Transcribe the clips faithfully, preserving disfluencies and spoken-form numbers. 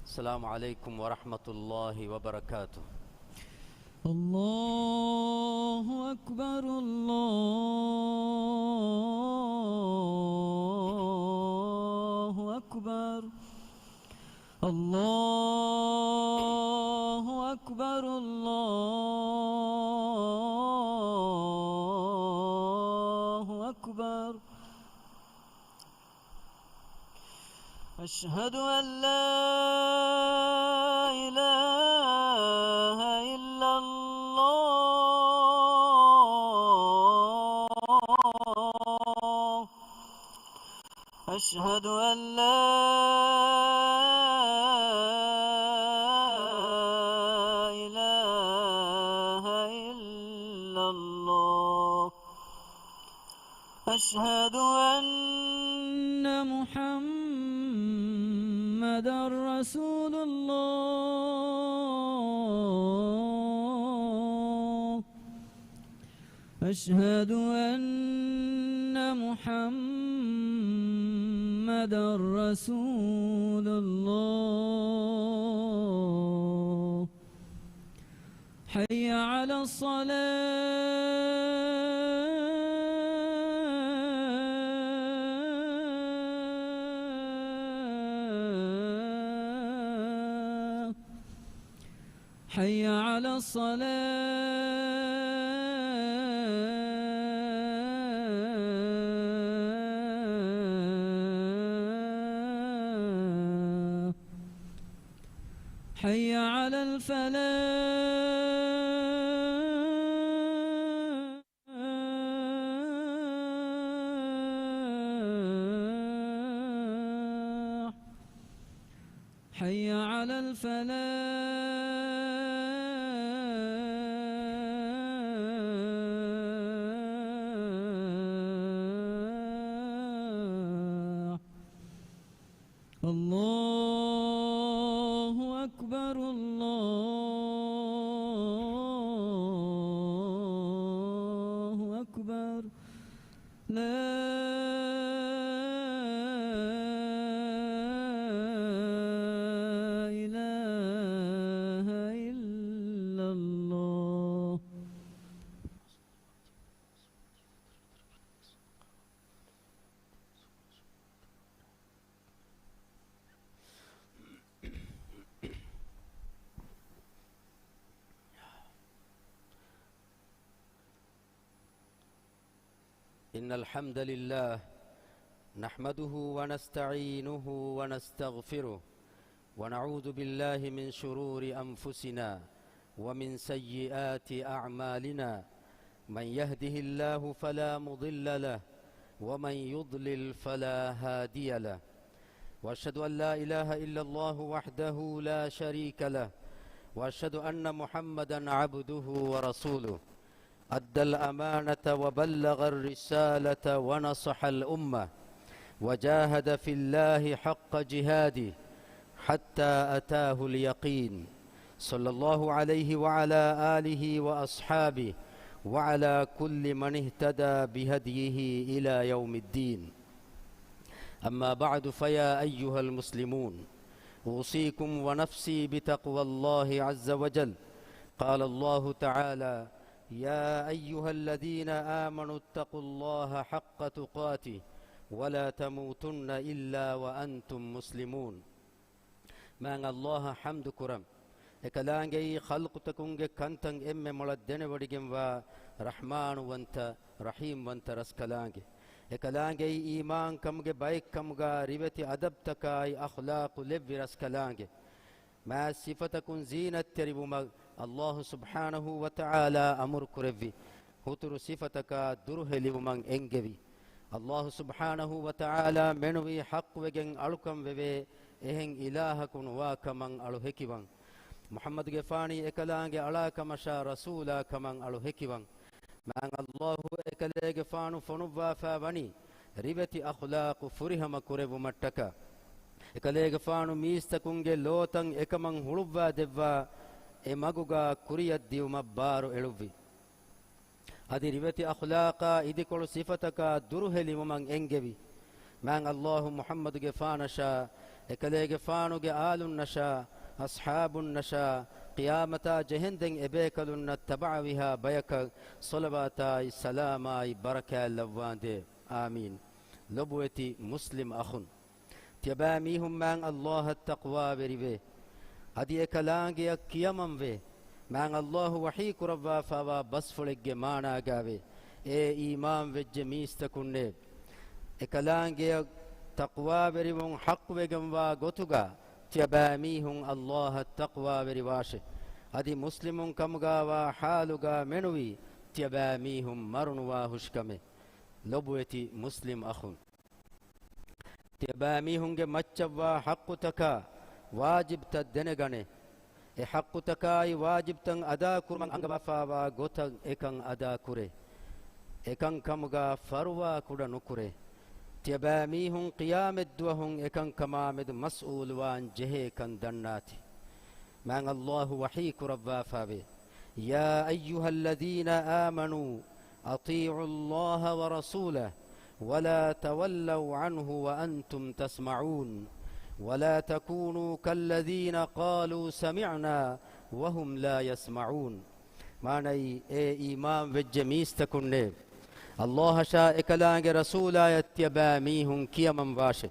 السلام عليكم ورحمة الله وبركاته. الله أكبر، الله أكبر، الله أكبر، الله أكبر. أشهد أن لا إله إلا الله. أشهد أن لا إله إلا الله. أشهد أن محمدا رسول الله. أشهد أن محمدا رسول الله. حي على الصلاة. حي على الصلاة. حي على الفلاح. حي على الفلاح. الله أكبر، الله أكبر. لا إله إلا الله. إن الحمد لله نحمده ونستعينه ونستغفره ونعوذ بالله من شرور أنفسنا ومن سيئات أعمالنا. من يهده الله فلا مضل له ومن يضلل فلا هادي له. وأشهد أن لا إله إلا الله وحده لا شريك له. وأشهد أن محمدا عبده ورسوله. أدى الأمانة وبلغ الرسالة ونصح الأمة وجاهد في الله حق جهاده حتى أتاه اليقين. صلى الله عليه وعلى آله وأصحابه وعلى كل من اهتدى بهديه إلى يوم الدين. أما بعد، فيا أيها المسلمون، أوصيكم ونفسي بتقوى الله عز وجل. قال الله تعالى: يا أيها الذين آمنوا اتقوا الله حق تقاته ولا تموتن إلا وأنتم مسلمون. މާތް ﷲ އަށް ޙަމްދު ކުރަން. އެކަލާނގެއީ ޚަލްޤުތަކުންގެ ކަންތައް އެންމެ މޮޅަށް ދެނެވޮޑިގެންވާ ރަޙްމާނުވަންތަ، ރަޙީމްވަންތަ ރަސްކަލާނގެ. އެކަލާނގެއީ އީމާންކަމުގެ ބައެއްކަމުގާ ރިވެތި އަދަބްތަކާއި އަޚްލާޤު ލެއްވި ރަސްކަލާނގެ. މާތް ސިފަތަކުން ޒީނަތްތެރިވުމަށް ﷲ ސުބްޙާނަހޫ ވަތަޢާލާ އަމުރު ކުރެއްވި. ހުތުރު ސިފަތަކާ ދުރުހެލިވުމަށް އެންގެވި. ﷲ ސުބްޙާނަހޫ ވަތަޢާލާ މެނުވީ ޙައްޤުވެގެން އަޅުކަން ވެވޭ، އެހެން އިލާހަކު ނުވާ ކަމަށް އަޅު ހެކިވަން. މުޙައްމަދުގެފާނީ އެކަލާނގެ އަޅާ ކަމަށާ ރަސޫލާ ކަމަށް އަޅު ހެކިވަން. މާތް ﷲ އެކަލޭގެފާނު ފޮނުއްވާފާ ވަނީ ރިވެތި އަޚްލާޤު ފުރިހަމަ ކުރެއްވުމަށްޓަކާ. އެކަލޭގެފާނު މީސްތަކުންގެ ލޯތައް އެކަމަށް ހުޅުއްވާ ދެއްވާ، އެ މަގުގާ ކުރިއަށް ދިއުމަށް ބާރު އެޅުއްވި. އަދި ރިވެތި އަޚްލާޤާ އިދިކޮޅު ސިފަތަކާ ދުރުހެލިވުމަށް އެންގެވި. މާތް ﷲ މުޙައްމަދުގެފާނަށާ އެކަލޭގެފާނުގެ އާލުންނަށާ، އަޞްޙާބުންނަށާ، ޤިޔާމަތާ ޖެހެންދެން އެބޭކަލުންނަށް ތަބަޢަވިހާ ބަޔަކަށް ޞަލަވާތާއި ސަލާމާއި ބަރަކާތް ލައްވާނދޭ. އާމީން. ލޮބުވެތި މުސްލިމް އަޚުން. ތިޔަބައިމީހުން މާތް ﷲ އަށް ތަޤްވާވެރިވޭ. އަދި އެކަލާނގެއަށް ކިޔަމަންވޭ. މާތް ﷲ ވަޙީ ކުރައްވާފާވާ ބަސްފުޅެއްގެ މާނާގާވޭ. އޭ އީމާންވެއްޖެ މީސްތަކުންނޭ! އެކަލާނގެއަށް ތަޤްވާވެރިވުން ޙައްޤުވެގެންވާ ގޮތުގާ ތިޔަބައިމީހުން ﷲ އަށް ތަޤްވާވެރިވާށެ. އަދި މުސްލިމުން ކަމުގާވާ ޙާލުގާ މެނުވީ ތިޔަބައިމީހުން މަރުނުވާ ހުށިކަމެއް. ލޮބުވެތި މުސްލިމް އަޚުން. ތިޔަބައިމީހުންގެ މައްޗަށްވާ ޙައްޤުތަކާ ވާޖިބްތައް ދެނެގަނޭ. އެ ޙައްޤުތަކާއި ވާޖިބްތައް އަދާކުރުމަށް އަންގަވާފާވާ ގޮތަށް އެކަން އަދާކުރޭ. އެކަންކަމުގާ ފަރުވާ ކުޑަ ނުކުރޭ. ތިޔަބައިމީހުން ޤިޔާމަތްދުވަހުން އެކަންކަމާމެދު މަސްއޫލުވާން ޖެހޭކަން ދަންނާތި. މާތް ﷲ ވަޙީ ކުރައްވާފާވޭ. يا أيها الذين آمنوا أطيعوا الله ورسوله ولا تولوا عنه وأنتم تسمعون ولا تكونوا كالذين قالوا سمعنا وهم لا يسمعون. މާނައީ، އޭ އީމާންވެއްޖެ މީސްތަކުންނޭ! ﷲ އަށާ އެކަލާނގެ ރަސޫލާޔަށް ތިޔަބައިމީހުން ކިޔަމަންވާށެ.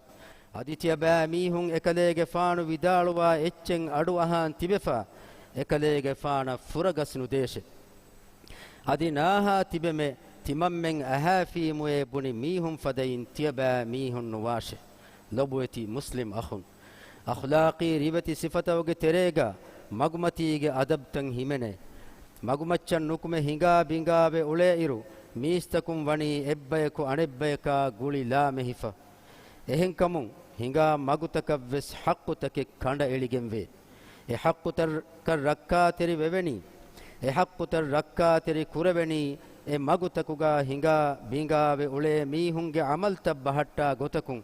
އަދި ތިޔަބައިމީހުން އެކަލޭގެފާނު ވިދާޅުވާ އެއްޗެއް އަޑުއަހާން ތިބެފާ، އެކަލޭގެފާނަށް ފުރަގަސް ނުދޭށެ. އަދި ނާހާ ތިބެމެ ތިމަންމެން އަހާފީމުއޭ ބުނި މީހުން ފަދައިން ތިޔަބައިމީހުން ނުވާށެ. ލޮބުވެތި މުސްލިމް އަޚުން. އަޚްލާޤީ ރިވެތި ސިފަތަކުގެ ތެރޭގަ މަގުމަތީގެ އަދަބްތައް ހިމެނޭ. މަގުމައްޗަށް ނުކުމެ ހިނގާ ބިނގާވެ އުޅޭއިރު، މީސްތަކުން ވަނީ އެއްބަޔަކު އަނެއްބަޔަކާ ގުޅި ލާމެހިފަ. އެހެންކަމުން، ހިނގާ މަގުތަކަށްވެސް ޙައްޤުތަކެއް ކަނޑައެޅިގެންވޭ. އެ ޙައްޤުތައް ރައްކާތެރި ވެވެނީ، އެ ޙައްޤުތައް ރައްކާތެރި ކުރެވެނީ، އެ މަގުތަކުގާ ހިނގާ ބިނގާވެ އުޅޭ މީހުންގެ ޢަމަލްތައް ބަހައްޓާ ގޮތަކުން.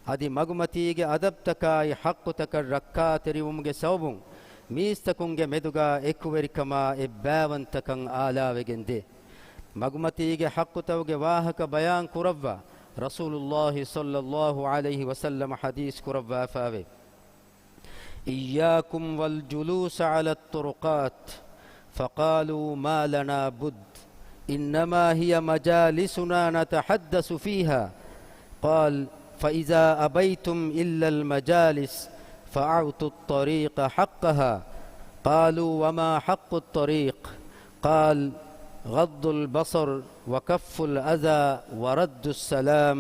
އަދި މަގުމަތީގެ އަދަބްތަކާއި ޙައްޤުތަކަށް ރައްކާތެރިވުމުގެ ސަބަބުން، މީސްތަކުންގެ މެދުގާ އެކުވެރިކަމާ އެއްބައިވަންތަކަން އާލާވެގެން ދޭ. މަގުމަތީގެ ޙައްޤުތަކުގެ ވާހަކަ ބަޔާން ކުރައްވާ، ރަސޫލުﷲ ޞައްލަﷲ ޢަލައިހި ވަސައްލަމަ ޙަދީޘް ކުރައްވާފާވޭ. إياكم والجلوس على الطرقات، فقالوا ما لنا بد، إنما هي مجالسنا نتحدث فيها. قال: فإذا أبيتم إلا المجالس فأعطوا الطريق حقها. قالوا: وما حق الطريق؟ قال: غض البصر وكف الأذى ورد السلام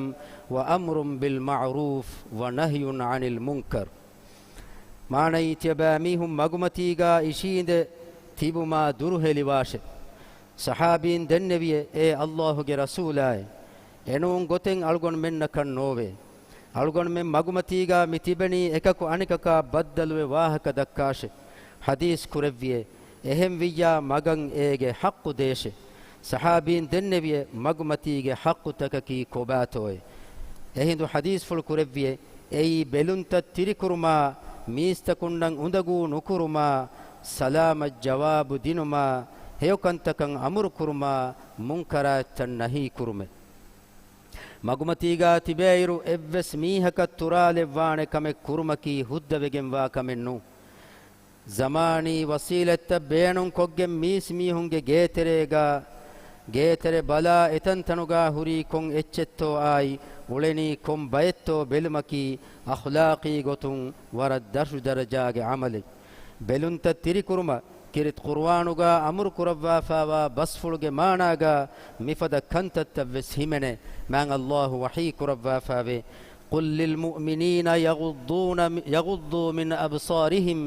وأمر بالمعروف ونهي عن المنكر. މާނައީ، ތިޔަބައިމީހުން މަގުމަތީގާ އިށީނދެ ތިބުމާ ދުރުހެލިވާށެ. ޞަޙާބީން ދެންނެވިއޭ، އޭ ﷲ ގެ ރަސޫލާއޭ! އެނޫން ގޮތެއް އަޅުގަނޑުމެންނަކަށް ނޯވޭ. އަޅުގަނޑުމެން މަގުމަތީގާ މި ތިބެނީ އެކަކު އަނެކަކާ ބައްދަލުވެ ވާހަކަ ދައްކާށެ. ޙަދީޘް ކުރެއްވިއޭ، އެހެންވިއްޔާ މަގަށް އޭގެ ޙައްޤު ދޭށެ. ޞަޙާބީން ދެންނެވިއޭ، މަގުމަތީގެ ޙައްޤުތަކަކީ ކޮބާތޯއޭ؟ އެހިނދު ޙަދީޘްފުޅު ކުރެއްވިއޭ، އެއީ ބެލުންތައް ތިރިކުރުމާ، މީސްތަކުންނަށް އުނދަގޫ ނުކުރުމާ، ސަލާމަށް ޖަވާބު ދިނުމާ، ހެޔޮކަންތަކަށް އަމުރުކުރުމާ، މުންކަރާތްތައް ނަހީކުރުމެއް. މަގުމަތީގާ ތިބޭއިރު އެއްވެސް މީހަކަށް ތުރާލެއްވާނެ ކަމެއް ކުރުމަކީ ހުއްދަވެގެންވާ ކަމެއް ނޫން. ޒަމާނީ ވަސީލަތްތައް ބޭނުންކޮށްގެން މީސްމީހުންގެ ގޭތެރޭގާ، ގޭތެރެ ބަލާ އެތަންތަނުގާ ހުރީ ކޮން އެއްޗެއްތޯ އާއި އުޅެނީ ކޮން ބައެއްތޯ ބެލުމަކީ އަޚްލާޤީ ގޮތުން ވަރަށް ދަށު ދަރަޖާގެ ޢަމަލެއް. ބެލުންތައް ތިރިކުރުމަށް ކީރިތި ޤުރުއާނުގާ އަމުރު ކުރައްވާފާވާ ބަސްފުޅުގެ މާނާގާ މިފަދަ ކަންތައްތައްވެސް ހިމެނޭ. މާތް ﷲ ވަޙީ ކުރައްވާފާވޭ، قل للمؤمنين يغضون، يغضوا من أبصارهم،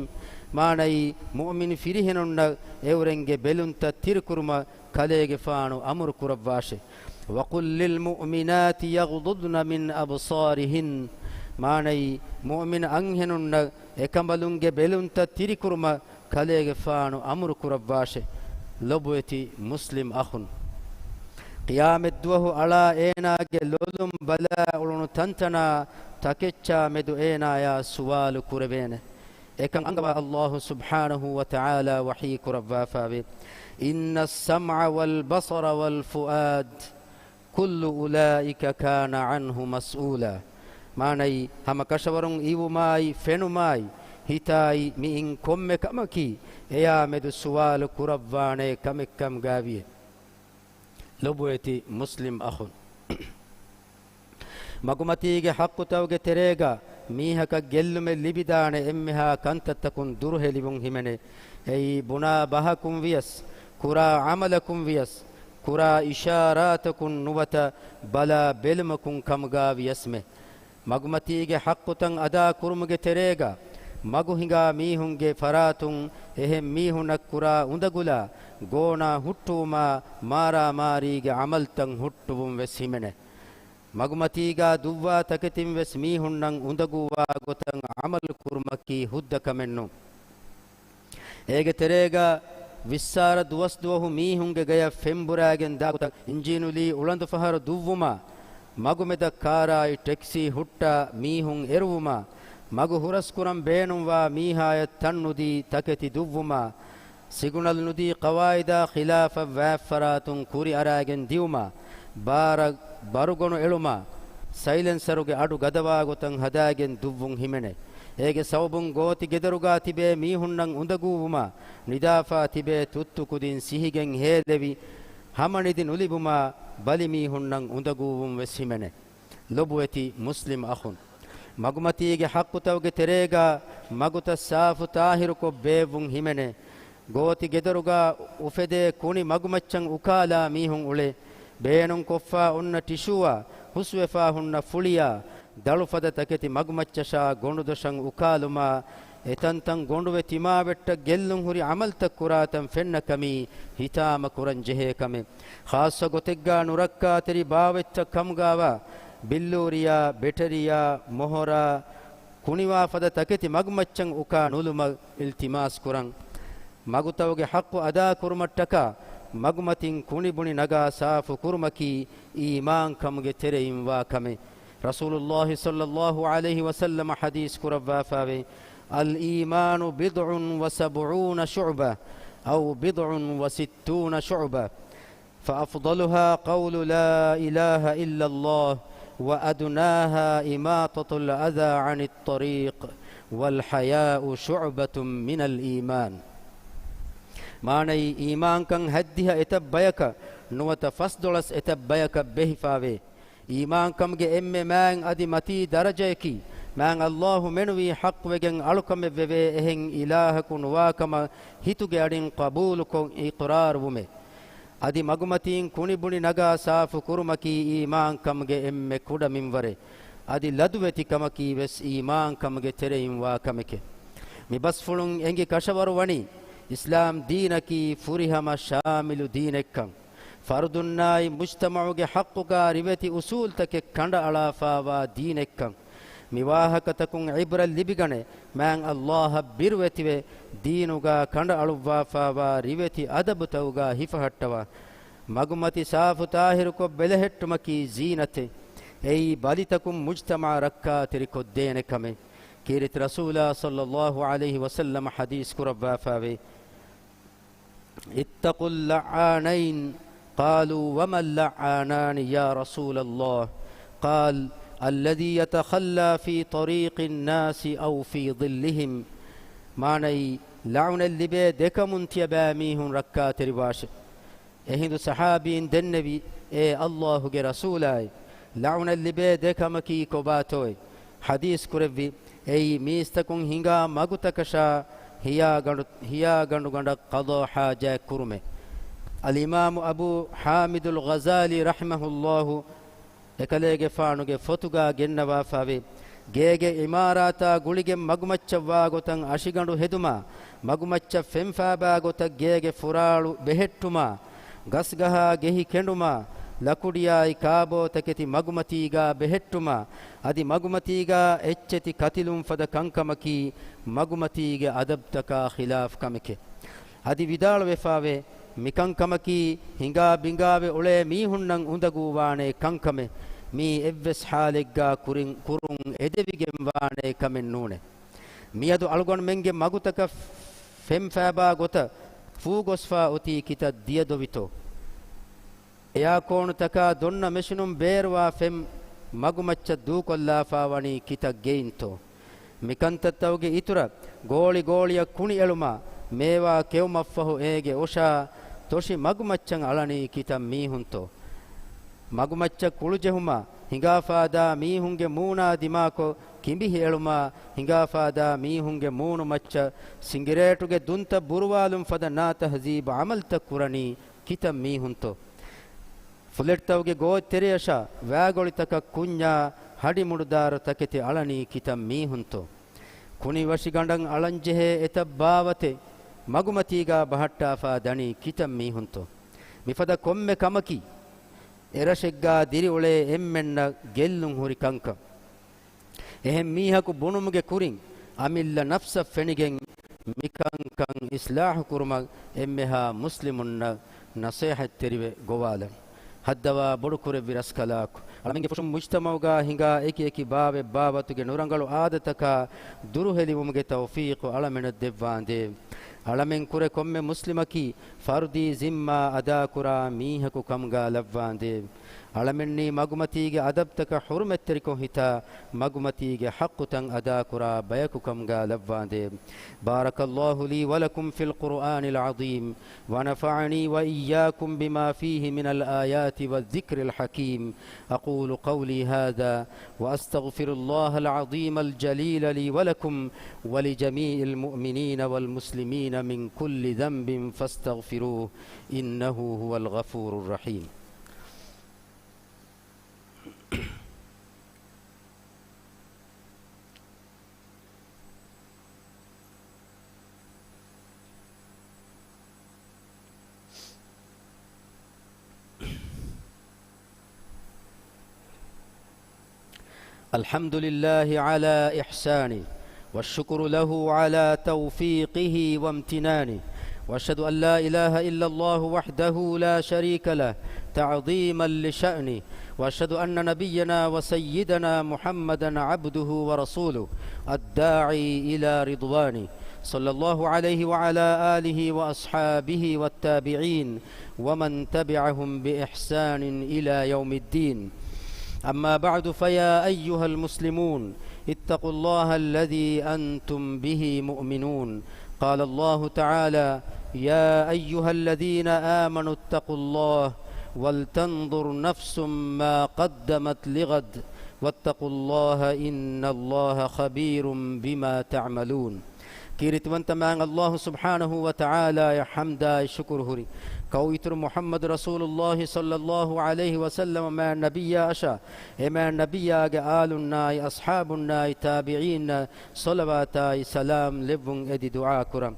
މާނައީ، މުއުމިން ފިރިހެނުންނަށް އެއުރެންގެ ބެލުންތައް ތިރިކުރުމަށް ކަލޭގެފާނު އަމުރު ކުރައްވާށެ. وقل للمؤمنات يغضضن من أبصارهن، މާނައީ، މުއުމިން އަންހެނުންނަށް އެކަނބަލުންގެ ބެލުންތައް ތިރިކުރުމަށް ކަލޭގެފާނު އަމުރު ކުރައްވާށެ. ލޮބުވެތި މުސްލިމް އަޚުން. ޤިޔާމަތްދުވަހު އަޅާ އޭނާގެ ލޮލުން ބަލާ އުޅުނު ތަންތަނާ ތަކެއްޗާ މެދު އޭނާޔާ ސުވާލު ކުރެވޭނެ. އެކަން އަންގަވާ ﷲ ސުބްޙާނަހޫ ވަތަޢާލާ ވަޙީ ކުރައްވާފާވޭ، إن السمع والبصر والفؤاد كل أولئك كان عنه مسؤولا. މާނައީ، ހަމަ ކަށަވަރުން އިވުމާއި، ފެނުމާއި، ހިތާއި، މިއިން ކޮންމެ ކަމަކީ، އެޔާމެދު ސުވާލު ކުރައްވާނޭ ކަމެއްކަމުގައިވިއެ. ލޮބުވެތި މުސްލިމް އަޚުން. މަގުމަތީގެ ޙައްޤުތައުގެ ތެރޭގަ މީހަކަށް ގެއްލުމެއް ލިބިދާނެ އެންމެހާ ކަންތައްތަކުން ދުރުހެލިވުން ހިމެނޭ. އެއީ ބުނާ ބަހަކުން ވިޔަސް، ކުރާ ޢަމަލަކުން ވިޔަސް، ކުރާ އިޝާރާތަކުން ނުވަތަ ބަލާ ބެލުމަކުން ކަމުގަ ވިޔަސްމެ. މަގުމަތީގެ ޙައްޤުތައް އަދާ ކުރުމުގެ ތެރޭގަ މަގު ހިނގާ މީހުންގެ ފަރާތުން އެހެން މީހުންނަށް ކުރާ އުނދަގުލާ، ގޯނާ ހުއްޓުވުމާ، މާރާމާރީގެ ޢަމަލްތައް ހުއްޓުވުން ވެސް ހިމެނޭ. މަގުމަތީގާ ދުއްވާ ތަކެތިން ވެސް މީހުންނަށް އުނދަގޫވާ ގޮތަށް ޢަމަލު ކުރުމަކީ ހުއްދަ ކަމެއް ނޫން. އޭގެ ތެރޭގަ ވިއްސާރަ ދުވަސްދުވަހު މީހުންގެ ގަޔަށް ފެންބުރާގެން ދާ ގޮތަށް އިންޖީނުލީ އުޅަނދުފަހަރު ދުއްވުމާ، މަގުމެދަށް ކާރާއި ޓެކްސީ ހުއްޓާ މީހުން އެރުވުމާ، މަގު ހުރަސްކުރަން ބޭނުންވާ މީހާޔަށް ތަން ނުދީ ތަކެތި ދުއްވުމާ، ސިގުނަލް ނުދީ ޤަވާއިދާ ޚިލާފަށް ވާތްފަރާތުން ކުރިއަރާގެން ދިއުމާ، ބާރަށް ބަރުގޮނު އެޅުމާ، ސައިލެންސަރުގެ އަޑު ގަދަވާ ގޮތަށް ހަދާގެން ދުއްވުން ހިމެނޭ. އޭގެ ސަބަބުން ގޯތި ގެދޮރުގާ ތިބޭ މީހުންނަށް އުނދަގޫވުމާ، ނިދާފާ ތިބޭ ތުއްތު ކުދިން ސިހިގެން ހޭލެވި، ހަމަނިދި ނުލިބުމާ، ބަލި މީހުންނަށް އުނދަގޫވުން ވެސް ހިމެނޭ. ލޮބުވެތި މުސްލިމް އަޚުން. މަގުމަތީގެ ޙައްޤުތަކުގެ ތެރޭގާ މަގުތައް ސާފު ތާހިރުކޮށް ބޭއްވުން ހިމެނޭ. ގޯތި ގެދޮރުގާ އުފެދޭ ކުނި މަގުމައްޗަށް އުކާލާ މީހުން އުޅޭ. ބޭނުންކޮށްފާ އޮންނަ ޓިޝޫއާ، ހުސްވެފާ ހުންނަ ފުޅިއާ، ދަޅުފަދަ ތަކެތި މަގުމައްޗަށާ ގޮނޑުދޮށަށް އުކާލުމާ، އެތަންތަން ގޮނޑުވެ ތިމާވެއްޓަށް ގެއްލުން ހުރި ޢަމަލްތައް ކުރާތަން ފެންނަ ކަމީ ހިތާމަ ކުރަން ޖެހޭ ކަމެއް. ޚާއްޞަ ގޮތެއްގާ ނުރައްކާތެރި ބާވަތްތައް ކަމުގާވާ، ބިއްލޫރިއާ، ބެޓަރިއާ، މޮހޮރާ، ކުނިވާ ފަދަ ތަކެތި މަގުމައްޗަށް އުކާ ނުލުމަށް އިލްތިމާސް ކުރަން. މަގުތަކުގެ ޙައްޤު އަދާ ކުރުމަށްޓަކާ، މަގުމަތިން ކުނިބުނި ނަގާ ސާފު ކުރުމަކީ އީމާންކަމުގެ ތެރެއިން ވާ ކަމެއް. ރަސޫލުﷲ ޞައްލަﷲ ޢަލައިހި ވަސައްލަމަ ޙަދީޘް ކުރައްވާފާވޭ، الإيمان بضع وسبعون شعبة أو بضع وستون شعبة، فأفضلها قول لا إله إلا الله، وأدناها إماطة الأذى عن الطريق، والحياء شعبة من الإيمان. މާނައީ، އީމާންކަން ހަތްދިހަ އެތައް ބަޔަކަށް ނުވަތަ ފަސްދޮޅަސް އެތައް ބަޔަކަށް ބެހިފާވޭ. އީމާންކަމުގެ އެންމެ މާތް އަދި މަތީ ދަރަޖައަކީ، މާތް ﷲ މެނުވީ ޙައްޤުވެގެން އަޅުކަމެއްވެވޭ އެހެން އިލާހަކު ނުވާކަމަށް ހިތުގެ އަޑިން ޤަބޫލުކޮށް އިޤްރާރުވުމެއް. އަދި މަގުމަތީން ކުނިބުނި ނަގާ ސާފު ކުރުމަކީ އީމާންކަމުގެ އެންމެ ކުޑަ މިންވަރެއް. އަދި ލަދުވެތިކަމަކީ ވެސް އީމާންކަމުގެ ތެރެއިން ވާ ކަމެކެއް. މި ބަސްފުޅުން އެނގި ކަށަވަރު ވަނީ، އިސްލާމް ދީނަކީ ފުރިހަމަ ޝާމިލު ދީނެއްކަން. ފަރުދުންނާއި މުޖްތަމަޢުގެ ޙައްޤުގާ ރިވެތި އުޞޫލްތަކެއް ކަނޑައަޅާފާވާ ދީނެއްކަން. މި ވާހަކަތަކުން ޢިބްރަތް ލިބިގަނެ، މާތް ﷲ އަށް ބިރުވެތިވެ، ދީނުގާ ކަނޑައަޅުއްވާފާވާ ރިވެތި އަދަބުތަކުގާ ހިފަހައްޓަވާ. މަގުމަތި ސާފު ތާހިރުކޮށް ބެލެހެއްޓުމަކީ ޒީނަތެއް. އެއީ ބަލިތަކުން މުޖްތަމަޢަށް ރައްކާތެރިކޮށްދޭނެ ކަމެއް. ކީރިތި ރަސޫލާ ޞައްލަﷲ ޢަލައިހި ވަސައްލަމަ ޙަދީޘް ކުރައްވާފާވޭ، اتقوا اللعانين، قالوا وما اللعانان يا رسول الله؟ قال الذي يتخلى في طريق الناس أو في ظلهم. މާނައީ، ލަޢުނަތް ލިބޭ ދެކަމުން ތިޔަބައިމީހުން ރައްކާތެރިވާށެ. އެހިނދު ޞަޙާބީން ދެންނެވި، އޭ ﷲ ގެ ރަސޫލާއޭ، ލަޢުނަތް ލިބޭ ދެ ކަމަކީ ކޮބާތޯއޭ؟ ޙަދީޘް ކުރެއްވި، އެއީ މީސްތަކުން ހިނގާ މަގުތަކަށާ ހިޔާގަނޑު، ހިޔާގަނޑުގަނޑަށް ޤަޟާ ޙާޖާތް ކުރުމޭ. އަލްއިމާމު އަބޫ ޙާމިދުލް ޣަޒާލީ ރަޙިމަހުﷲ އެކަލޭގެފާނުގެ ފޮތުގާ ގެންނަވާފާވޭ، ގޭގެ ޢިމާރާތާ ގުޅިގެން މަގުމައްޗަށްވާ ގޮތަށް އަށިގަނޑު ހެދުމާ، މަގުމައްޗަށް ފެން ފާބާ ގޮތަށް ގޭގެ ފުރާޅު ބެހެއްޓުމާ، ގަސްގަހާ ގެހި ކެނޑުމާ، ލަކުޑިއާއި ކާބޯތަކެތި މަގުމަތީގާ ބެހެއްޓުމާ، އަދި މަގުމަތީގާ އެއްޗެތި ކަތިލުން ފަދަ ކަންކަމަކީ މަގުމަތީގެ އަދަބްތަކާ ޚިލާފް ކަމެކޭ. އަދި ވިދާޅުވެފާވޭ، މިކަންކަމަކީ ހިނގާ ބިނގާވެ އުޅޭ މީހުންނަށް އުނދަގޫވާނޭ ކަންކަމެއް. މީ އެއްވެސް ޙާލެއްގާ ކުރިން، ކުރުން އެދެވިގެން ވާނޭ ކަމެއް ނޫނޭ. މިއަދު އަޅުގަނޑުމެންގެ މަގުތަކަށް ފެން ފާބާ ގޮތަށް ފޫގޮސްފާ އޮތީ ކިތައް ދިޔަދޮވިތޯ؟ އެއާކޯނުތަކާ ދޮންނަ މެޝިނުން ބޭރުވާ ފެން މަގުމައްޗަށް ދޫކޮށްލާފާވަނީ ކިތައް ގެއިންތޯ؟ މިކަންތައްތަކުގެ އިތުރަށް ގޯޅި ގޯޅިއަށް ކުނިއެޅުމާ، މޭވާ ކެއުމަށްފަހު އޭގެ އޮށާ ތޮށި މަގުމައްޗަށް އަޅަނީ ކިތައް މީހުންތޯ؟ މަގުމައްޗަށް ކުޅުޖެހުމާ، ހިނގާފާދާ މީހުންގެ މޫނާ ދިމާކޮށް ކިނބިހިއެޅުމާ، ހިނގާފާދާ މީހުންގެ މޫނުމައްޗަށް ސިނގިރޭޓުގެ ދުންތައް ބުރުވާލުން ފަދަ ނާތަހްޒީބު ޢަމަލްތައް ކުރަނީ ކިތައް މީހުންތޯ؟ ފުލެޓްތަކުގެ ގޯތްތެރެއަށާ ވާގޮޅިތަކަށް ކުންޏާ ހަޑިމުޑުދާރަ ތަކެތި އަޅަނީ ކިތަން މީހުންތޯ؟ ކުނިވަށިގަނޑަށް އަޅަންޖެހޭ އެތައް ބާވަތެއް މަގުމަތީގާ ބަހައްޓާފާ ދަނީ ކިތަން މީހުންތޯ؟ މިފަދަ ކޮންމެ ކަމަކީ، އެރަށެއްގާ ދިރިއުޅޭ އެންމެންނަށް ގެއްލުން ހުރި ކަންކަން. އެހެން މީހަކު ބުނުމުގެ ކުރިން، އަމިއްލަ ނަފްސަށް ފެނިގެން މިކަންކަން އިސްލާހު ކުރުމަށް އެންމެހާ މުސްލިމުންނަށް ނަސޭހަތްތެރިވެ ގޮވާލަން. ހައްދަވާ ބޮޑުކުރެއްވި ރަސްކަލާކޮ، އަޅަމެންގެ ފުށުން މުޖްތަމަޢުގާ ހިނގާ އެކި އެކި ބާވެއް ބާވަތުގެ ނުރަނގަޅު އާދަތަކާ ދުރުހެލިވުމުގެ ތައުފީޤު އަޅަމެނަށް ދެއްވާނދޭ. އަޅަމެން ކުރެ ކޮންމެ މުސްލިމަކީ ފަރުދީ ޒިންމާ އަދާކުރާ މީހަކު ކަމުގާ ލައްވާނދޭ. އަޅަމެންނީ މަގުމަތީގެ އަދަބްތަކަށް ޙުރުމަތްތެރިކޮށް ހިތާ، މަގުމަތީގެ ޙައްޤުތައް އަދާކުރާ ބަޔަކު ކަމުގާ ލައްވާނދޭ. بارك الله لي ولكم في القرآن العظيم، ونفعني وإياكم بما فيه من الآيات والذكر الحكيم. أقول قولي هذا وأستغفر الله العظيم الجليل لي ولكم ولجميع المؤمنين والمسلمين من كل ذنب فاستغفروه، إنه هو الغفور الرحيم. الحمد لله على إحسانه، والشكر له على توفيقه وامتنانه، وأشهد أن لا إله إلا الله وحده لا شريك له تعظيما لشأنه، وأشهد أن نبينا وسيدنا محمدا عبده ورسوله الداعي إلى رضوانه، صلى الله عليه وعلى آله وأصحابه والتابعين ومن تبعهم بإحسان إلى يوم الدين. أما بعد، فيا أيها المسلمون، اتقوا الله الذي أنتم به مؤمنون. قال الله تعالى: يا أيها الذين آمنوا اتقوا الله ولتنظر نفس ما قدمت لغد واتقوا الله إن الله خبير بما تعملون. ކީރިތިވަންތަ މާތް ﷲ ސުބްޙާނަހޫ ވަތަޢާލާއަށް ޙަމްދާއި ޝުކުރު ހުރި، ކައު އިތުރު މުޙައްމަދު ރަސޫލުﷲ ޞައްލަﷲ ޢަލައިހި ވަސައްލަމަ މާތް ނަބިއްޔާ އަށާ، އެ މާތް ނަބިއްޔާގެ އާލުންނާއި އަޞްޙާބުންނާއި ތާބިޢީންނަށް ޞަލަވާތާއި ސަލާމް ލެއްވުން އެދި ދުޢާ ކުރަން.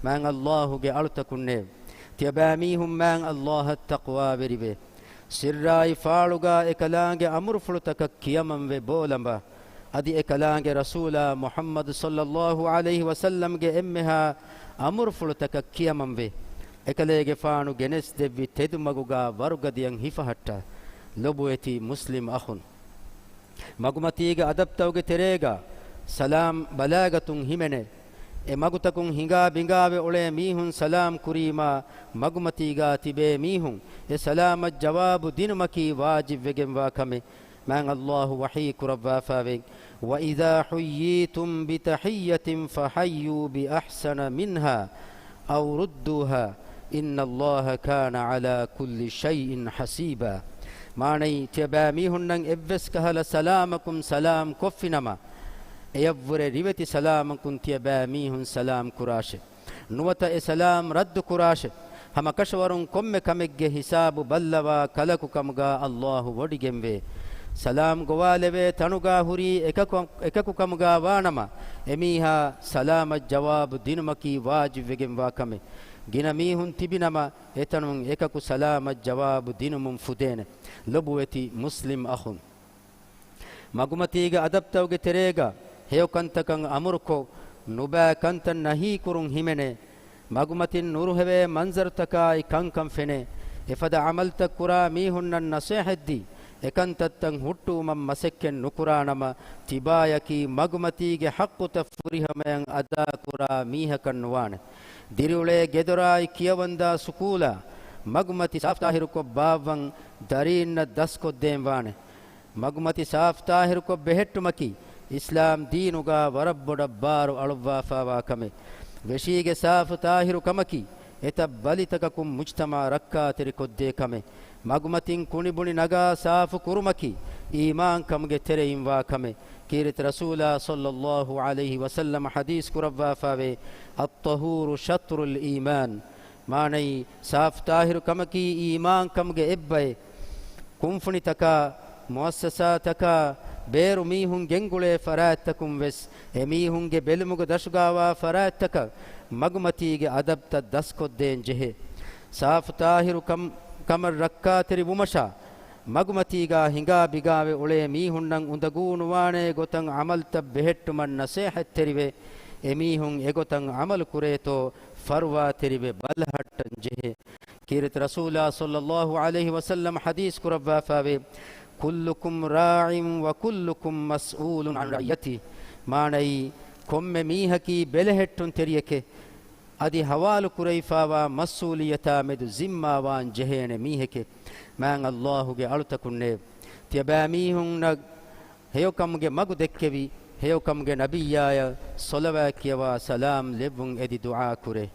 މާތް ﷲ ގެ އަޅުތަކުންނޭވެ! ތިޔަބައިމީހުން މާތް ﷲ އަށް ތަޤްވާވެރިވޭ. ސިއްރާއި ފާޅުގާ އެކަލާނގެ އަމުރުފުޅުތަކަށް ކިޔަމަންވެ ބޯލަނބާ. އަދި އެކަލާނގެ ރަސޫލާ މުޙައްމަދު ޞައްލަﷲ ޢަލައިހި ވަސައްލަމްގެ އެންމެހާ އަމުރުފުޅުތަކަށް ކިޔަމަންވެ، އެކަލޭގެފާނު ގެނެސްދެއްވި ތެދުމަގުގާ ވަރުގަދަޔަށް ހިފަހައްޓާ. ލޮބުވެތި މުސްލިމް އަޚުން، މަގުމަތީގެ އަދަބްތަކުގެ ތެރޭގާ ސަލާމް ބަލާގަތުން ހިމެނޭ. އެ މަގުތަކުން ހިނގާ ބިނގާވެ އުޅޭ މީހުން ސަލާމް ކުރީމާ، މަގުމަތީގާ ތިބޭ މީހުން އެ ސަލާމަށް ޖަވާބު ދިނުމަކީ ވާޖިބްވެގެންވާ ކަމެއް. މާތް ﷲ ވަޙީ ކުރައްވާފައިވޭ، وإذا حييتم بتحية فحيوا بأحسن منها أو ردوها إن الله كان على كل شيء حسيبا. މާނައީ، ތިޔަބައިމީހުންނަށް އެއްވެސް ކަހަލަ ސަލާމަކުން ސަލާމް ކޮށްފިނަމަ، އެޔަށްވުރެ ރިވެތި ސަލާމަކުން ތިޔަބައިމީހުން ސަލާމް ކުރާށެ. ނުވަތަ އެ ސަލާމް ރައްދު ކުރާށެ. ހަމަކަށަވަރުން ކޮންމެ ކަމެއްގެ ހިސާބު ބައްލަވާ ކަލަކު ކަމުގާ ﷲ ވޮޑިގެންވޭ. ސަލާމް ގޮވާލެވޭ ތަނުގާ ހުރީ އެކަކު، އެކަކު ކަމުގާ ވާނަމަ، އެމީހާ ސަލާމަށް ޖަވާބު ދިނުމަކީ ވާޖިބްވެގެންވާ ކަމެއް. ގިނަ މީހުން ތިބިނަމަ، އެތަނުން އެކަކު ސަލާމަށް ޖަވާބު ދިނުމުން ފުދޭނެ. ލޮބުވެތި މުސްލިމް އަޚުން، މަގުމަތީގެ އަދަބްތަކުގެ ތެރޭގަ ހެޔޮކަންތަކަށް އަމުރުކޮށް، ނުބައި ކަންތައް ނަހީކުރުން ހިމެނޭ. މަގުމަތިން ނުރުހެވޭ މަންޒަރުތަކާއި ކަންކަން ފެނޭ. އެފަދަ ޢަމަލްތައް ކުރާ މީހުންނަށް ނަސޭހަތްދީ، އެކަންތައްތައް ހުއްޓުވުމަށް މަސައްކަތް ނުކުރާނަމަ، ތިބާޔަކީ މަގުމަތީގެ ޙައްޤުތައް ފުރިހަމަޔަށް އަދާކުރާ މީހަކަށް ނުވާނެ. ދިރިއުޅޭ ގެދޮރާއި ކިޔަވަންދާ ސުކޫލާ މަގުމަތި ސާފުތާހިރުކޮށް ބާއްވަން ދަރީންނަށް ދަސްކޮށްދޭން ވާނެ. މަގުމަތި ސާފު ތާހިރުކޮށް ބެހެއްޓުމަކީ އިސްލާމް ދީނުގަ ވަރަށް ބޮޑަށް ބާރު އަޅުއްވާފާވާ ކަމެއް. ވެށީގެ ސާފު ތާހިރު ކަމަކީ އެތައް ބަލިތަކަކުން މުޖްތަމަޢަށް ރައްކާތެރިކޮށްދޭ ކަމެއް. މަގުމަތިން ކުނިބުނި ނަގާ ސާފު ކުރުމަކީ އީމާންކަމުގެ ތެރެއިން ވާ ކަމެއް. ކީރިތި ރަސޫލާ ޞައްލައްލާހު ޢަލައިހި ވަސައްލަމަ ޙަދީޘް ކުރައްވާފާވޭ، "الطهور شطر الإيمان." މާނައީ، ސާފު ތާހިރު ކަމަކީ އީމާންކަމުގެ އެއްބައެއް. ކުންފުނިތަކާ، މުއައްސަސާތަކާ، ބޭރު މީހުން ގެންގުޅޭ ފަރާތްތަކުން ވެސް، އެމީހުންގެ ބެލުމުގެ ދަށުގާވާ ފަރާތްތަކަށް މަގުމަތީގެ އަދަބްތައް ދަސްކޮށްދޭން ޖެހޭ. ސާފު ތާހިރު ކަމް، ކަމަށް ރައްކާތެރި ވުމަށާ، މަގުމަތީގާ ހިނގާ ބިގާވެ އުޅޭ މީހުންނަށް އުނދަގޫނުވާނޭ ގޮތަށް ޢަމަލްތައް ބެހެއްޓުމަށް ނަސޭހަތްތެރިވެ، އެމީހުން އެގޮތަށް ޢަމަލު ކުރޭތޯ ފަރުވާތެރިވެ ބަލަހައްޓަން ޖެހޭ. ކީރިތި ރަސޫލާ ޞައްލައްލާހު ޢަލައިހި ވަސައްލަމަ ޙަދީޘް ކުރައްވާފާވޭ، "كلكم راع وكلكم مسؤول عن رعيته." މާނައީ، ކޮންމެ މީހަކީ ބެލެހެއްޓުންތެރިއެކޭ، އަދި ހަވާލު ކުރެވިފާވާ މަސްއޫލިއްޔަތާ މެދު ޒިންމާވާން ޖެހޭނެ މީހެކޭ. މާތް ﷲ ގެ އަޅުތަކުންނޭ، ތިޔަބައިމީހުންނަށް ހެޔޮކަމުގެ މަގު ދެއްކެވި، ހެޔޮކަމުގެ ނަބިއްޔާޔަށް ޞަލަވާތް ކިޔަވާ ސަލާމް ލެއްވުން އެދި ދުޢާ ކުރޭ.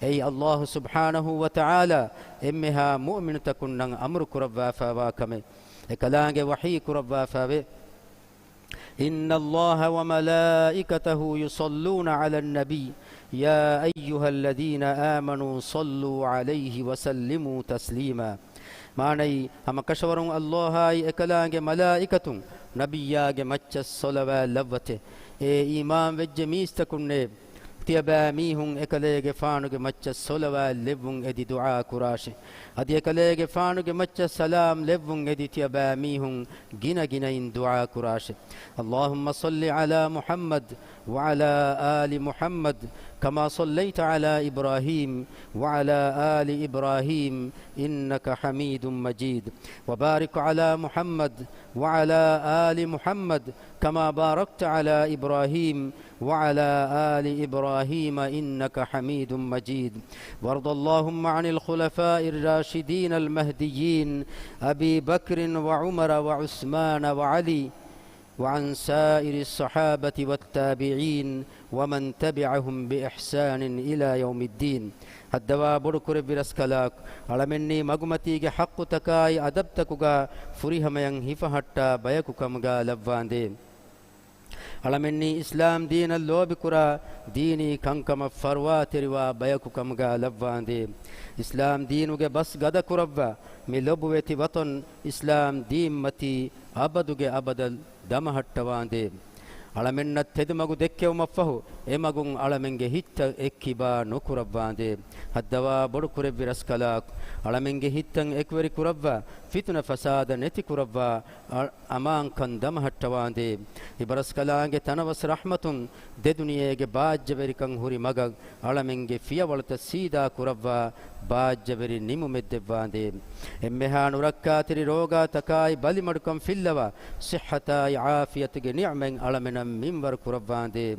އެއީ ﷲ ސުބްޙާނަހޫ ވަތަޢާލާ އެންމެހާ މުއުމިނުތަކުންނަށް އަމުރު ކުރައްވާފާވާ ކަމެއް. އެކަލާނގެ ވަޙީ ކުރައްވާފާވޭ، "إن الله وملائكته يصلون على النبي، يا أيها الذين آمنوا صلوا عليه وسلموا تسليما." މާނައީ، ހަމަކަށަވަރުން ﷲ އާއި އެކަލާނގެ މަލާއިކަތުން ނަބިއްޔާގެ މައްޗަށް ޞަލަވާތް ލައްވަތެ. އޭ އީމާންވެއްޖެ މީސްތަކުންނޭ، ތިޔަބައިމީހުން އެކަލޭގެފާނުގެ މައްޗަށް ޞަލަވާތް ލެއްވުން އެދި ދުޢާ ކުރާށެ. އަދި އެކަލޭގެފާނުގެ މައްޗަށް ސަލާމް ލެއްވުން އެދި ތިޔަބައިމީހުން ގިނަގިނައިން ދުޢާ ކުރާށެ. اللهم صل على محمد وعلى آل محمد كما صليت على إبراهيم وعلى آل إبراهيم إنك حميد مجيد. وبارك على محمد وعلى آل محمد كما باركت على إبراهيم وعلى آل إبراهيم إنك حميد مجيد. وارض اللهم عن الخلفاء الراشدين المهديين أبي بكر وعمر وعثمان وعلي وعن سائر الصحابة والتابعين ومن تبعهم بإحسان إلى يوم الدين. ހައްދަވާ ބޮޑު ކުރެއްވި ރަސްކަލާކު، އަޅަމެންނީ މަގުމަތީގެ ޙައްޤުތަކާއި އަދަބްތަކުގާ ފުރިހަމަޔަށް ހިފަހައްޓާ ބަޔަކު ކަމުގާ ލައްވާނދޭ. އަޅަމެންނީ އިސްލާމް ދީނަށް ލޯބިކުރާ، ދީނީ ކަންކަމަށް ފަރުވާތެރިވާ ބަޔަކު ކަމުގާ ލައްވާނދޭ. އިސްލާމް ދީނުގެ ބަސް ގަދަކުރައްވާ، މި ލޮބުވެތި ވަޠަން އިސްލާމް ދީންމަތީ އަބަދުގެ އަބަދަށް ދަމަހައްޓަވާނދޭ. އަޅަމެންނަށް ތެދުމަގު ދެއްކެވުމަށްފަހު، އެމަގުން އަޅަމެންގެ ހިތްތައް އެއްކިބާ ނުކުރައްވާނދޭ. ހައްދަވާ ބޮޑު ކުރެއްވި ރަސްކަލާކު، އަޅަމެންގެ ހިތްތައް އެކުވެރި ކުރައްވާ، ފިތުނަ ފަސާދަ ނެތި ކުރައްވާ، އަ-، އަމާންކަން ދަމަހައްޓަވާނދޭ. އިބަރަސްކަލާނގެ ތަނަވަސް ރަޙްމަތުން ދެދުނިޔޭގެ ބާއްޖަވެރިކަން ހުރި މަގަށް އަޅަމެންގެ ފިޔަވަޅުތައް ސީދާ ކުރައްވާ، ބާއްޖަވެރި ނިމުމެއް ދެއްވާނދޭ. އެންމެހާ ނުރައްކާތެރި ރޯގާތަކާއި ބަލިމަޑުކަން ފިއްލަވާ، ޞިއްޙަތާއި ޢާފިޔަތުގެ ނިޢުމަތް އަޅަމެނަށް މިންވަރު ކުރައްވާނދޭ.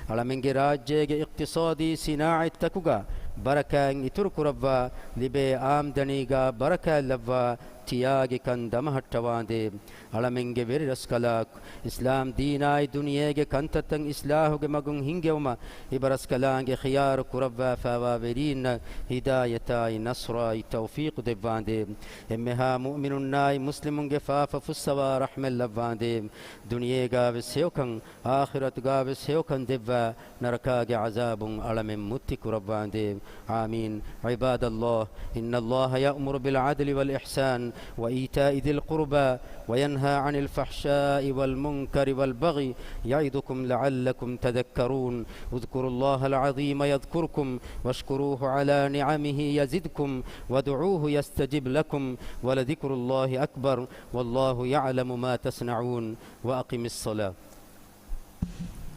އަޅަމެންގެ ރާއްޖޭގެ އިޤްތިޞާދީ ސިނާޢަތްތަކުގަ ބަރަކާތް އިތުރު ކުރައްވާ، ލިބޭ އާމްދަނީގަ ބަރަކާތް ލައްވާ، ތިޔާގިކަން ދަމަހައްޓަވާނދޭ. އަޅަމެންގެ ވެރި ރަސްކަލާކު، އިސްލާމް ދީނާއި ދުނިޔޭގެ ކަންތައްތައް އިސްލާހުގެ މަގުން ހިންގެވުމަށް އިބަރަސްކަލާނގެ ޚިޔާރު ކުރައްވާފާވާ ވެރީންނަށް ހިދާޔަތާއި ނަޞްރާއި ތައުފީޤު ދެއްވާނދޭ. އެންމެހާ މުއުމިނުންނާއި މުސްލިމުންގެ ފާފަ ފުއްސަވާ ރަޙްމަތް ލައްވާނދޭ. ދުނިޔޭގާވެސް ހެޔޮކަން، އާޚިރަތުގާވެސް ހެޔޮކަން ދެއްވާ، ނަރަކާގެ ޢަޒާބުން އަޅަމެން މުއްތި ކުރައްވާނދޭ. آمين. عباد الله، إن الله يأمر بالعدل والإحسان وإيتاء ذي القربى وينهى عن الفحشاء والمنكر والبغي يعظكم لعلكم تذكرون. اذكروا الله العظيم يذكركم واشكروه على نعمه يزدكم وادعوه يستجب لكم ولذكر الله أكبر والله يعلم ما تصنعون. وأقم الصلاة.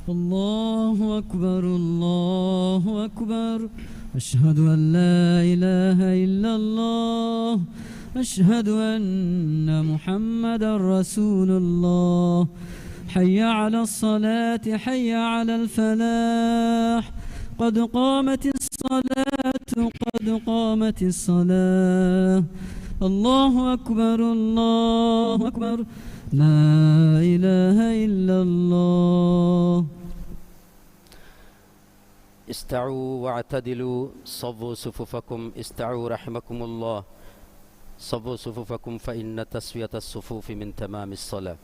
الله أكبر، الله أكبر. أشهد أن لا إله إلا الله. أشهد أن محمدا رسول الله. حي على الصلاة، حي على الفلاح. قد قامت الصلاة، قد قامت الصلاة. الله أكبر، الله أكبر. لا إله إلا الله. استووا واعتدلوا، صوّوا صفوفكم، استووا رحمكم الله، صوّوا صفوفكم، فإن تسوية الصفوف من تمام الصلاة.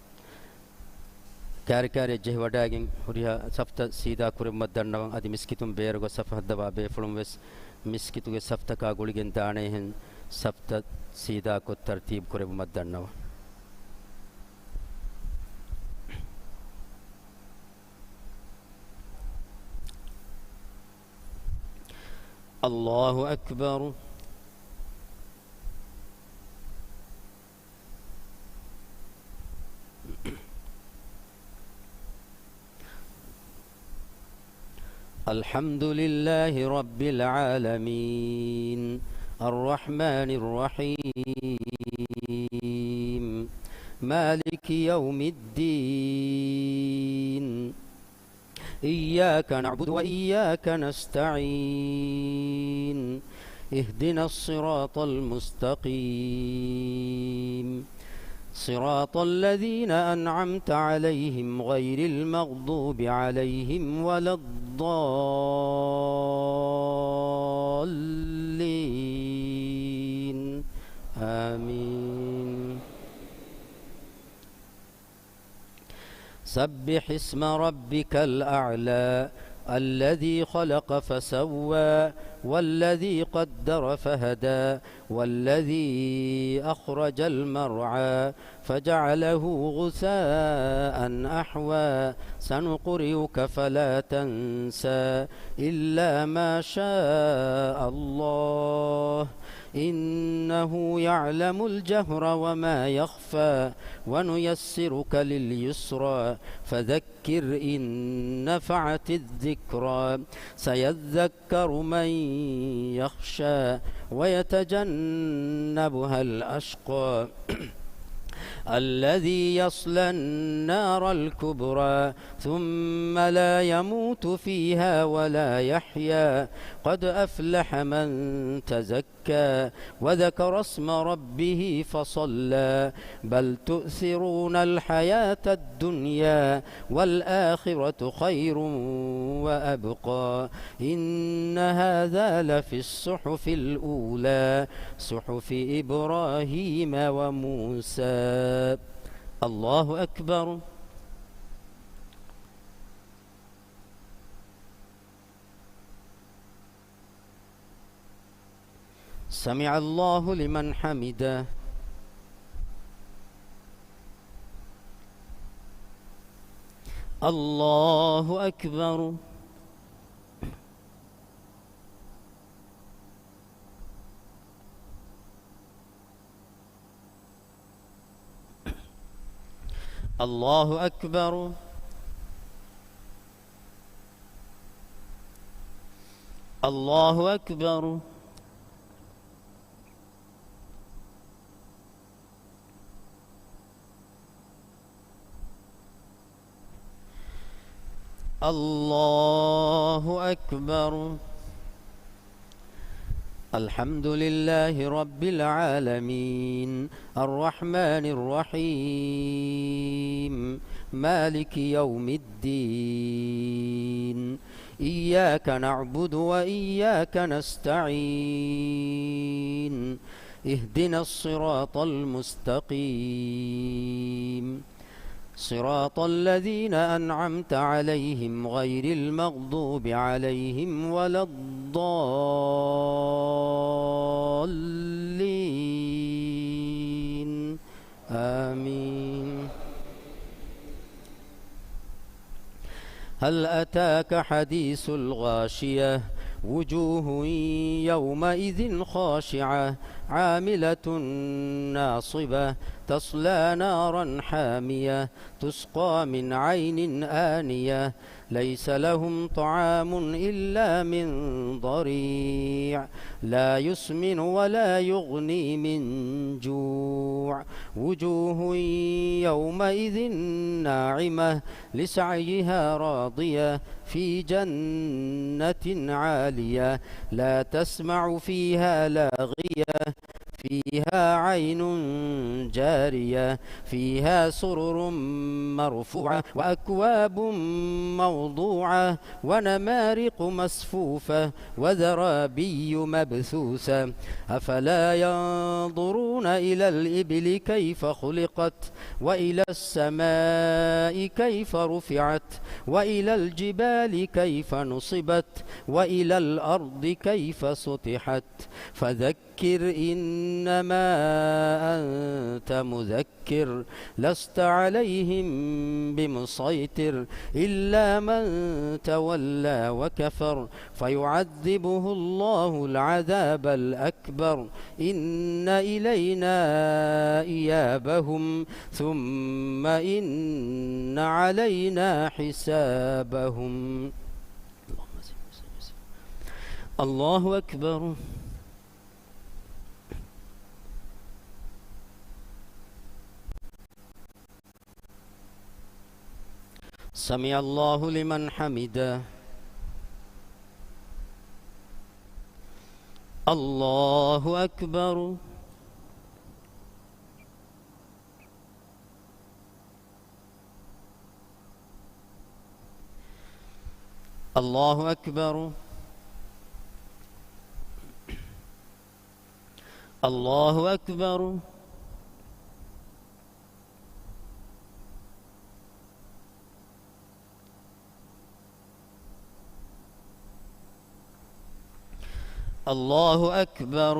ކާރި ކާރިއަށް ޖެހިވަޑައިގެން ހުރިހާ ސަފްތައް ސީދާ ކުރެއްވުމަށް ދަންނަވަން. އަދި މިސްކިތުން ބޭރުގަ ސަފު ހައްދަވާ ބޭފުޅުން ވެސް މިސްކިތުގެ ސަފްތަކާ ގުޅިގެން ދާނޭހެން ސަފްތައް ސީދާކޮށް ތަރްތީބު ކުރެއްވުމަށް ދަންނަވަން. الله أكبر. الحمد لله رب العالمين. الرحمن الرحيم. مالك يوم الدين. إياك نعبد وإياك نستعين. اهدنا الصراط المستقيم. صراط الذين أنعمت عليهم غير المغضوب عليهم ولا الضالين. آمين. سبح اسم ربك الأعلى. الذي خلق فسوى والذي قدر فهدى والذي أخرج المرعى فجعله غثاء أحوى. سنقرئك فلا تنسى إلا ما شاء الله إنه يعلم الجهر وما يخفى ونيسرك لليسرى فذكر إن نفعت الذكرى سيذكر من يخشى ويتجنبها الأشقى الذي يصلى النار الكبرى ثم لا يموت فيها ولا يحيا قد أفلح من تزكى وذكر اسم ربه فصلى بل تؤثرون الحياة الدنيا والآخرة خير وأبقى إن هذا لفي الصحف الأولى صحف إبراهيم وموسى. الله أكبر. سمع الله لمن حمده. الله أكبر. الله أكبر. الله أكبر. الله أكبر. الحمد لله رب العالمين. الرحمن الرحيم. مالك يوم الدين. إياك نعبد وإياك نستعين. اهدنا الصراط المستقيم. صراط الذين أنعمت عليهم غير المغضوب عليهم ولا الضالين. آمين. هل أتاك حديث الغاشية. وجوه يومئذ خاشعة. عاملة ناصبة. تصلى نارا حامية. تسقى من عين آنية. ليس لهم طعام إلا من ضريع. لا يسمن ولا يغني من جوع. وجوه يومئذ ناعمة. لسعيها راضية. في جنة عالية. لا تسمع فيها لاغية. فيها عين جارية، فيها سرر مرفوعة، وأكواب موضوعة، ونمارق مصفوفة، وزرابي مبثوثة. أفلا ينظرون إلى الإبل كيف خلقت، وإلى السماء كيف رفعت، وإلى الجبال كيف نصبت، وإلى الأرض كيف سطحت. فذكر إنما أنت مذكر، لست عليهم بمسيطر، إلا من تولى وكفر، فيعذبه الله العذاب الأكبر، إن إلينا إيابهم، ثم إن علينا حسابهم. الله أكبر. سمع الله لمن حمده. الله أكبر. الله أكبر. الله أكبر. الله أكبر.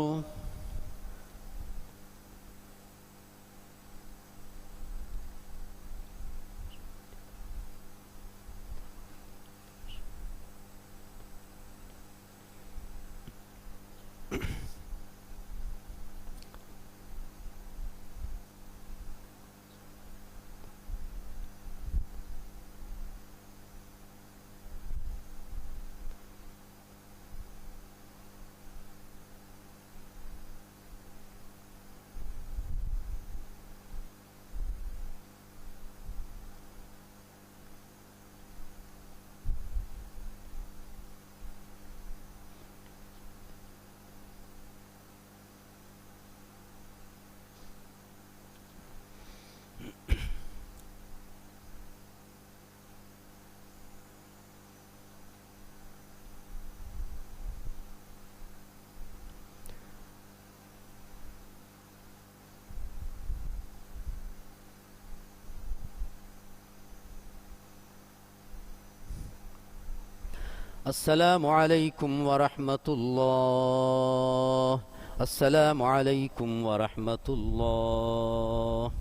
السلام عليكم ورحمة الله. السلام عليكم ورحمة الله.